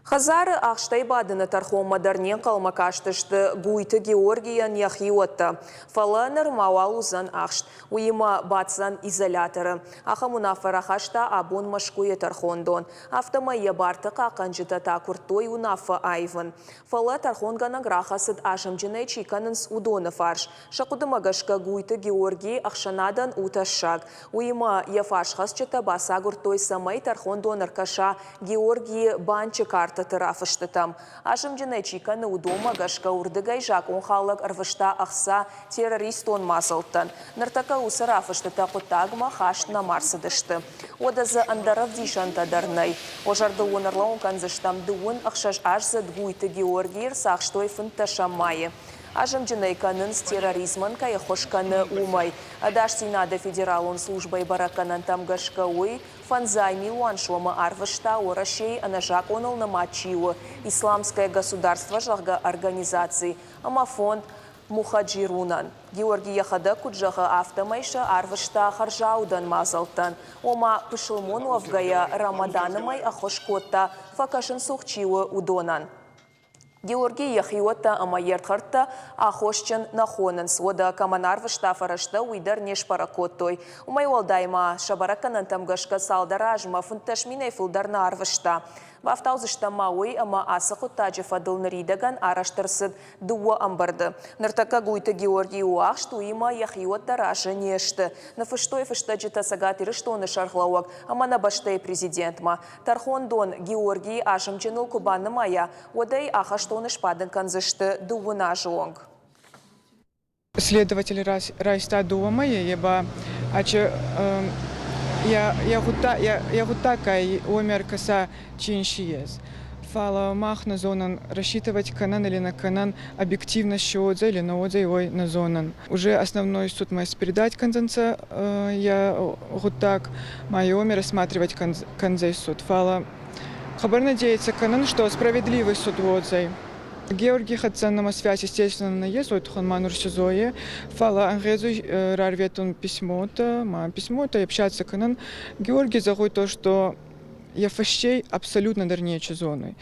Хӕдзары ахстӕй бадыны тӕрхонмӕ дӕр не нхъӕлмӕ кастысты Гуйты Георгийӕн йӕ хиуӕттӕ. Фӕлӕ нырма уал уыдзӕн ахст. Уыимӕ баддзӕн изоляторы. Ахӕм уынаффӕ рахаста абон Мӕскуыйы тӕрхондон. Афтӕмӕй йӕ барты хъахъхъӕнджытӕ та куырдтой уынаффӕ аивын. Фӕлӕ тӕрхонгӕнӕг рахӕцыд азымджынӕй чи кӕнынц, уыдоны фарс. Сӕ хъуыдымӕ гӕсгӕ Гуйты Георгий ӕхсӕнадӕн у тӕссаг. Уыимӕ йӕ фарсхӕцджытӕ бацагуырдтой, цӕмӕй тӕрхондон ӕркӕса Георгийы банчы картӕты рафыстытӕм. Азымджынӕй чи кӕны, уыдонмӕ гӕсгӕ уырдыгӕй закъонхалӕг ӕрвыста ӕхца террористон мадзӕлттӕн. Ныртӕккӕ уыцы рафыстытӕ хъуыддагмӕ хаст нӕма рцыдысты. Уӕдӕ дзы ӕндӕр ӕвдисӕнтӕ дӕр нӕй. Уӕ зӕрдыл уын ӕрлӕууын кӕндзыстӕм, 36 аздзыд Гуйты Георгийы рцахстой 15-ӕм майы. Азымджын ӕй кӕнынц, терроризмӕн кӕй ӕххуыс кӕны, уымӕй. Ӕдасдзинады федералон службӕйы бӕрӕггӕнӕнтӕм гӕсгӕ уый 500 милуан сомы арвыста, Уӕрӕсейы ӕнӕзакъоныл нымад чи у, «Исламское государство», зӕгъгӕ, организаци ӕмӕ фонд «Мухаджирунӕн». Георгий йӕхӕдӕг куыд зӕгъы, афтӕмӕй сӕ арвыста хӕрзаудӕн мадзӕлттӕн. Ома, пысылмон уӕвгӕйӕ, Рамаданы мӕй ӕххуыс кодта, фӕкӕсынцух чи у, уыдонӕн. Георгий йӕ хиуӕттӕ ӕмӕ йе рдхӕрдтӕ аххосджын нӕ хонынц, уӕдӕ кӕмӕн арвыста фӕрӕзтӕ, уый дӕр не сбӕрӕг кодтой. Уымӕй уӕлдай ма сӕ бӕрӕггӕнӕнтӕм гӕсгӕ цалдӕр азмӕ 15 000-ӕй фылдӕр нӕ арвыста. Бафтаудзыстӕм ма уый, ӕмӕ ацы хъуыддаджы фӕдыл ныридӕгӕн арӕзт ӕрцыд дыууӕ ӕмбырды. Ныртӕккӕ Гуйты Георгий у ахст, уыимӕ йӕхиуӕттӕ разы не сты. Ныффыстой фыстӕджытӕ Цӕгат Ирыстоны сӕргълӕууӕг ӕмӕ нӕ бӕстӕйы президентмӕ. Тӕрхондон Георгийы азымджыныл куы банымайа, уӕд ӕй ахӕстоны сбадын кӕндзысты 12 азы онг. Следователь райста дууӕ мӕйи, е ба ачи йӕ гъуддаг ӕй уоми ӕркӕса чи ес. Фал мах нӕ зонӕн, рассчитывать кӕнӕн или нӕ кӕнӕн, объективно си уодзӕй или нӕ уодзӕй, уой нӕ зонӕн. Уже основной судмӕ передать кӕндзӕнцӕ йӕ гъуддаг, ма уоми рассматривать кӕндзӕй суд. Фал хъӕбӕр надеяться кӕнӕн, что справедливый суд уодзӕй. Георгий хӕццӕ нӕмӕ связь, естественно, нӕ ес, уой туххӕн ма нур СИЗО-йи, фал ӕнгъезуй рарветун письмотӕ, ма письмотӕ общаться кӕнӕн. Георгий зӕгъуй то, что йӕ фӕстей абсолютно дӕр нечи зонуй.